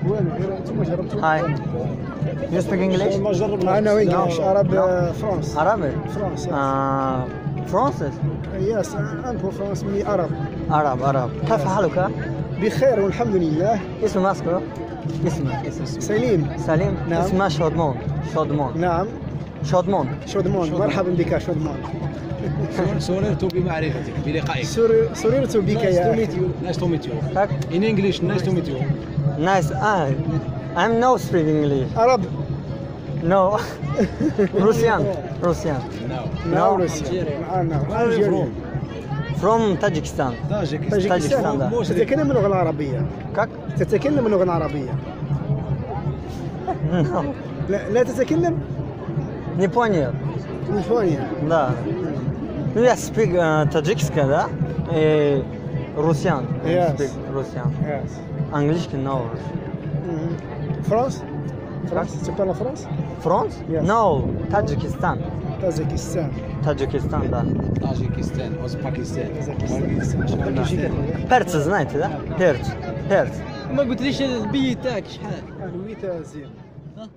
والو، غير انتم جربتوا. Hi. You speak English? ما جربنا. انا English، عرب. No. France. عربي؟ France. فرانسيس؟ Yes، un peu France mais عرب. عرب عرب. كيف حالك؟ بخير والحمد لله. اسم ماسكو؟ اسمه سليم. سليم؟ نعم. اسمه شادمان، شادمان. نعم. شادمان. شودمون، مرحبا بك شودمون. سررت بمعرفتك، بلقائك. سررت بك يا أخي. Nice to meet you. Как? In English, nice to meet you. Nice. Ah, I'm no speak English. عرب. No. Russian. Russian. No. No. No. روسيا. No. Where are you from? From Tajikistan. طاجيكستان. طاجيكستان. تتكلم اللغة العربية؟ Как? تتكلم اللغة العربية؟ No. لا، لا تتكلم؟ Не понял. ليتوانيا. Да. Ну, я speak таджикская, да? И Russian. I Yes. speak Russian. Yes. Английский no. France، France، tu parles France? France? Yes. No. Таджикистан. طاجيكستان. Таджикистан, да. طاجيكستان، اوزباكستان. طاجيكستان. Перцы знаете, да? Перцы. Перцы. ما قلتليش البي تاعك شحال؟ الويتا زين. ها؟